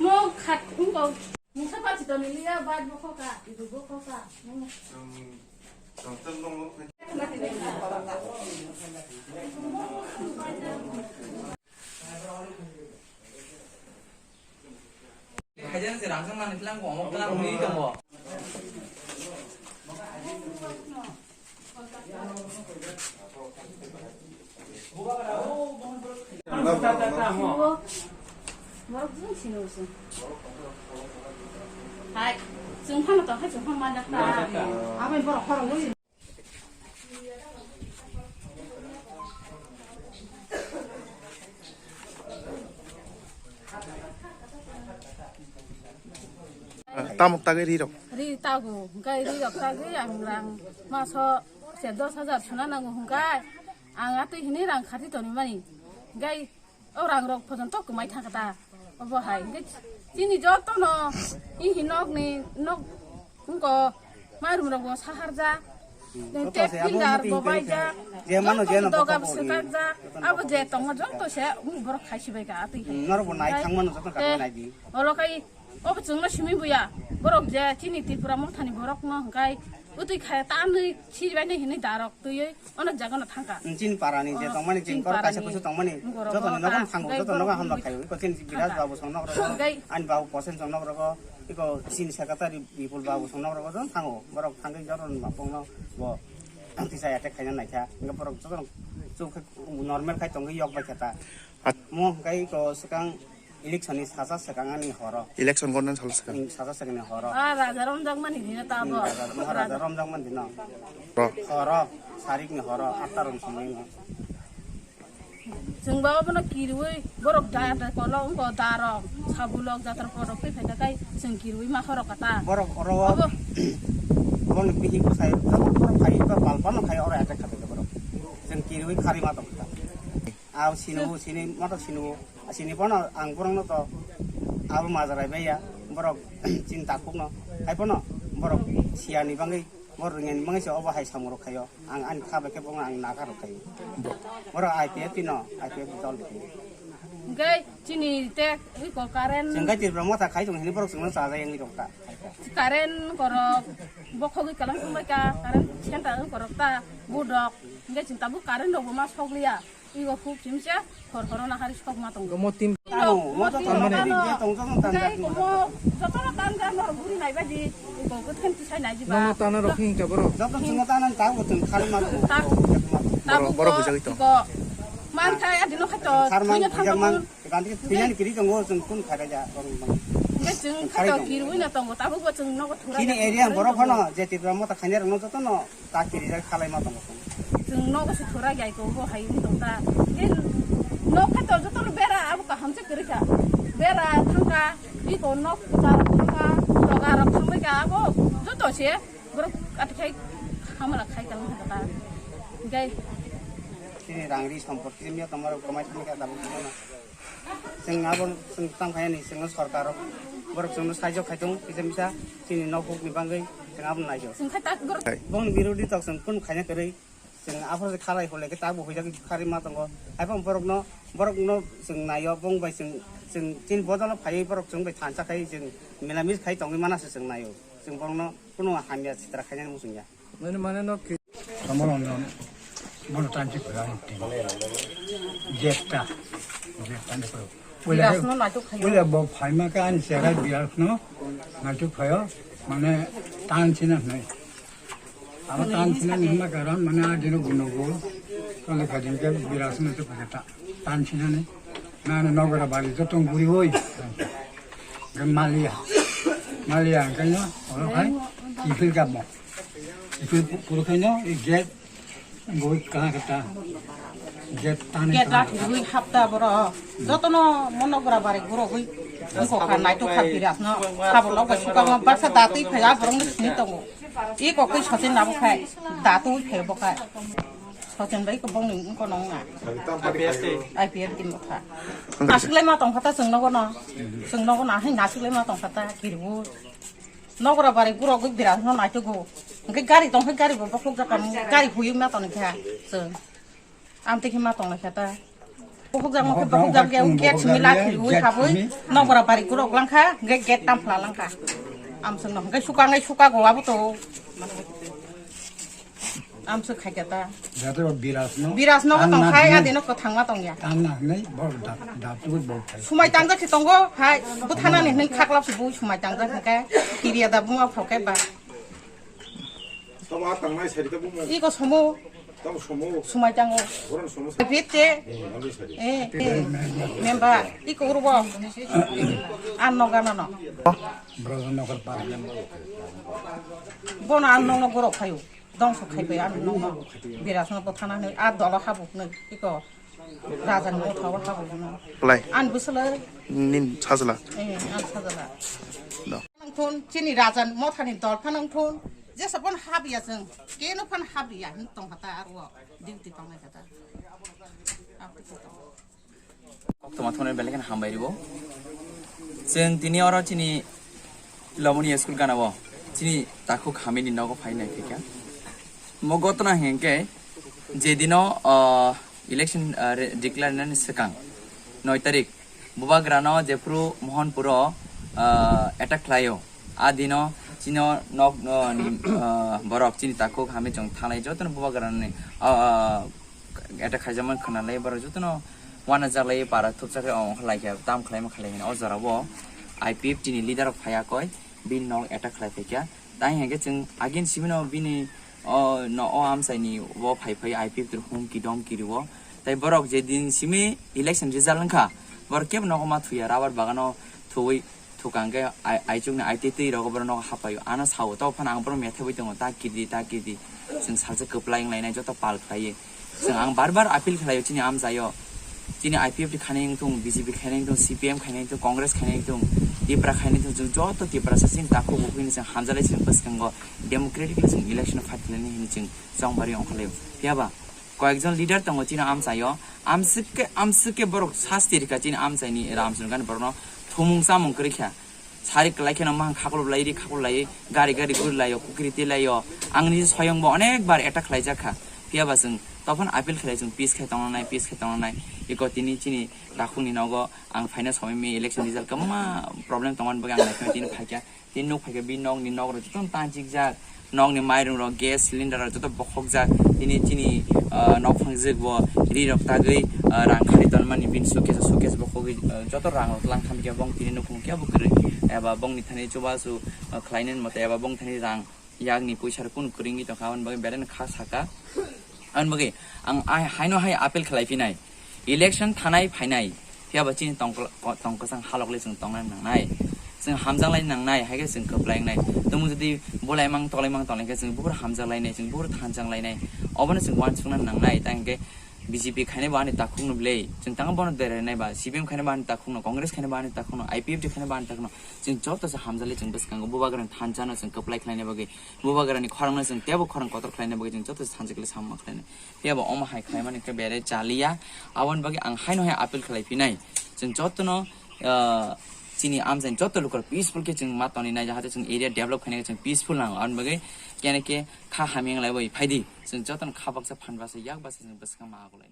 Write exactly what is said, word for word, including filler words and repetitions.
Mo khat wngkha. Mungsa pachi toni liya, bike bo khoka, ibu bo khoka. Khaijang se rangchak mani tlang ko, omok tlang mui tongo. Borok jung sini usung. Hai, chwng phano tong, hai chwng phano manjak ta. Aboni borok khorang ui. Tamok tagwi ri rok. Ri tago, hwnkhe ri rok tagwi ang rang maso se dos hajar suna nango hwnkhe ang atwi hwnwi rang khati toni mani. Hwnkhe o rang rok pojonto kwmai thangkha ta. Obo hai hwnkhe chini jotono ihi nokni nok wngko mairum rok bo saharjak. Joto se abo pillar muti bo hwnkhe baijak. Je mano je no doga bo bokong swkakjak. Abo je tongo joto se borok khai sibai ka atwi hai. Norok bo nai thang mano joto ka nai di. Oro kai obo chwngno simi buya. Borok je chini Tripura mothani borok no hwnkhe utwi khai tanwi sibai ni hinwi darok twiwi ono jaga no thangka. Chini para ni je tongmani chini kor para kaisa ni kusu tongmani. Joto ni nogo thango, joto nogo hamla khai. Ko chini biraj babu song nok rogo. Ani babu posen song nok rogo. Iko chini secretary Bipul babu song nok rogo don thango. Borok thangwi joto ni bapong no bo tisa attack khaina naikha. Hwnkhe borok joto chuk normal khai tongwi yok bai kha ta. Mo hwnkhe iko swkang election ni sacha swkang ani horo. Election gonna sal swkang. Sacha swkang ni horo. Ah, raja romjak mani dino ta bo. Raja, Maharaja romjak mani dino. Horo, sarik ni horo, atta rom somoi no. Chwng ba obono kirwi borok da, da kolo wngko darok, sabulok jatra porok tei phaikha kai chwng kirwi ma khorok kata. Borok oro obo, borok ni bihik bwsai borok phai ba pal pano khai oro attack khabai borok. Chwng kirwi khari ma tong kha. Aw sinu sini motor sinu sini pono ang borok no to abo majarai baiya borok chinta khukno hai pono borok siya ni bangwi borok rwngya ni bangwi se obo hai samung rok khaio. Ang ani kha bai khe bo ang nakha rok khai. Borok I P F no, I P F dol khai. Hwnkhe chini te iko current. Chwng khe Tripura motha khai tong hini borok chwngno chaja yang rok ta. Current korok bokhogwi kalang thangbai ka, current center korok ta budok. Hwnkhe chwng tabuk current rok bo ma sokliya. Iko khuk chimsa. Hor horo na hari sok ma tongo. Mo tin. Tamo, mo to tamo ni je tong tong tan. Kai ko mo joto no tan jar nor guri nai badi. Ko ko then tisai nai jiba. Nono tana rok hing ta boro. Joto chungo tana ta ko tun khali ma. Ta. Ta boro bujagwi tong. Ko man khai adino khato. Khar man bujag man. Kan ke pinan kiri tongo chun kun khara ja. Nge chun khato kirwi na tongo. Ta bo chun nogo thura. Ini area borok phano je Tripura motha khanya rok no joto no. Ta kirijak khalai ma tongo. Chwng nogo se thura jai ko bo hai wng tong ta. Hwnkhe nok khe to joto no bera abo kaham se kwrwi kha. Bera thangkha, iko nok kwchar thangkha, doga rok thangbai kha abo joto se borok athikhai hamala khai tong kha ta. Hwnkhe chini rang ri sompoti miya tongma rok kwmai thangkha tabuk. Chwng abo chwng tang khainani chwngno sorkar rok borok chwngno saijo khai tongo kisa misa chini nok huk ni bagwi chwng abono naijo. Chwng khai tak borok. Bongni birodhi tok chwng kunu khaina kwrwi chwng aphuru khalai hole khe tabuk huijak kharwi ma tongo. Haiphano borokno borokno chwng naio bong bai chwng chwng chini bodolo phaiwi borok chwng bai thansa khai chwng milamil khai tongwi mana se chwng naio. Chwng borokno kunu hamya sitra khainani muchungya. Mane, mane no ki- Tamo no, no. Bono tanchi kula ni tin. Jetta. Jetta ni kula. Biras no naituk khayo. Ule bo phaima ka ani serai biras no naituk khayo. Mane tanchi na nai. Abo tanchi na ni ma karon mane a dino guno go. Kale kadin ke biras no tu khayo ta. Tanchi na ni. Nani nogora bari jotong guri oi. Malia. Malia kanya, oro kai. Ipil kamo. Ipil pu-, puro kanya, i gate. Goi kaha kata. Gate tani. Gate kaha rak kata. Gui hapta boro. Jotono mo nogora bari guro gui. Ko ka naituk kha biras no. Sabo log bai suka mo baksa datui phaya borong ni sini tongo. I ko koi sotin nabo khai. Datui phaya bo khai. Sochin bai ko bongni wngko nong na. I P F team. I P F team bwkha. Nasikle ma tongkha ta chwng nogo no. Chwng nogo na hai nasikle ma tongkha ta kiribu. Nogora bari guro gwi birat no naitugo. Hwnkhe gari tong khe gari bo bokhok jaka gari huyung na tong kha chwng. Amtwi khe ma tong lai kha ta. Bokhok jak mo khe bokhok jak ya gate simi lakhiri ui habui. Nokora bari kurok lang kha hwnkhe gate tam phla lang kha. Amswk no hwnkhe suka ngai suka go abo to. Amswk khai kha ta. Jato birasno. Birasno tong khai adino kwthang ma tong ya. Tanna nei bor da da tu bor khai. Sumai tangjak si tongo hai bwthana ni hwnwi khaklap si bui sumai tangjak hwnkhe kiriya da buma phok khe ba. Tamo a tangnai sari ta buma. Iko somo. Tamo somo. Sumai tango. Boran somo. Bitte. Eh, ano sari. Eh, eh. Member iko urbo. An no gana no. Brother no kar pa. Bono an no no goro khayo. Dongso khai bai ano nokno birasno bwthana hwnwi a dolo habuknwi iko rajani mothao habuknwi. Lai. Ani bwswlwi. Nin sajla. Eh, ani sajla. No. Nangthun chini rajani mothani dol phanangthun jesa phan habiya chwng keno phan habiya hin tong hata aro duty tongnai hata. Koktwma thumnai belai kheno hambai rwo. Chwng tini oro chini Lomoni school gana o chini takhuk hamini nogo phai nai phikha. Mo gotona hinkhe je dino, ah, election, ah, re-, declare nani swkang noi tarik bubagrano jephru Mohanpuro, ah, attack khlaio. A dino chino nok, ah, ni, ah, borok chini takhuk hami chwng thanglai jotono bubagrani, ah, ah, attack khaijakmani khwnalai borok jotono uanajaklai para thupjaklai ongkha laikha tam khlaima khlai hino o jorao I P F T ni leader rok phaiya koi bini nok attack khlai phaikha. Tai hinkhe chwng again simino bini o no o amchaini o phai phai I P F T rok humki domki rwo. Tai borok je din simi election result wngkha borok kebo nogo ma thuya rubber bagano thuwi thukang khe ai-, aichukni aitwi twi rogo borok nogo hapaio. Ano sao, to phano ang borok methaiwi tongo, ta kirdi, ta kirdi. Chwng salsa kwplai wnglainai joto pal khlaiwi. Chwng ang bar bar appeal khlaio chini amchaio. Chini I P F T khainai wngthung, B J P khainai wngthung, C P M khainai wngthung, Congress khainai wngthung, Tipra khainai wngthung, chwng joto Tiprasa chini takhuk buphini chwng hamjalai chwng bwskango democratically chwng election fight khlainai hinwi chwng chongbarwi ongkhorlaio. Phiyaba koyekjon leader tongo chini amchaio, amswk khe, amswk khe borok sasti rikha chini amchaini Ramchandra Gandhi borokno thumung chamung kwrwi kha. Sari kwlai kheno mahang khaklop lai ri khaklop lai gari gari guri laio kukri twi laio. Ang ni soyong bo onek bar attack khlai jak kha. Phiya ba chwng tophon appeal khlai chwng peace khai tongna nai, peace khai tongna nai. Iko tini chini takhuk ni nogo ang phaina somoi mi election result kwbangma problem tongmani bagwi ang naikhe tini phaikha. Tini nuk phaikha bini nok ni nok rok joto tangjik jak. Nokni mairung rok, gas cylinder rok joto bokhok jak. Tini chini, ah, nokphang jwk bo ri rok tagwi, ah, rang khari tonmani bini suitcase, suitcase bokhogwi, ah, joto rang rok tlang khamkhe bong tini nukhung khe bo kwrwi eba bongni thani chubachu, ah, khlainani mote eba bong thani rang yakni puisa rok kunu kwrwi wngwi tongkha, aboni bagwi belai no kha saka. Aboni bagwi ang ai haino hai appeal khlai phinai, election thanai phainai, phiya ba chini tongkol-, ko-, tongkosang halok le chwng tongna nangnai, chwng hamjak lai nangnai, hai khe chwng kwplai wngnai. Tumung jodi bolaimang tolaimang tonglaikhe chwng buphuru hamjak lainai, chwng buphuru thanjak lainai, obono chwng uansukna nangnai. Ta hinkhe B J P khainai bo ani takhukno bwlwi, chwng tang bono derainai ba, C P M khainai bo ani takhukno, Congress khainai bo ani takhukno, I P F T khainai bo ani takhukno, chwng joto se hamjak lai chwng bwskango bubagrani thanjano chwng kwplai khlaina bagwi, bubagrani khorangno chwng teibo khorang kotor khlaina bagwi chwng joto se thanjak lai samung khlainai. Phiya bo omo hai khlaimani khe bere chaliya. Aboni bagwi ang haino hai appeal khlai phinai. Chwng jotono, ah, chini amchaini joto lukurok peaceful khe chwng ma toni nai, jahate chwng area develop khaina khe chwng peaceful nango. Aboni bagwi kene khe kha hamya wng lai bai phaidi. Chwng jotono kha baksa phan baksa yak baksa chwng bwskango ma agulai.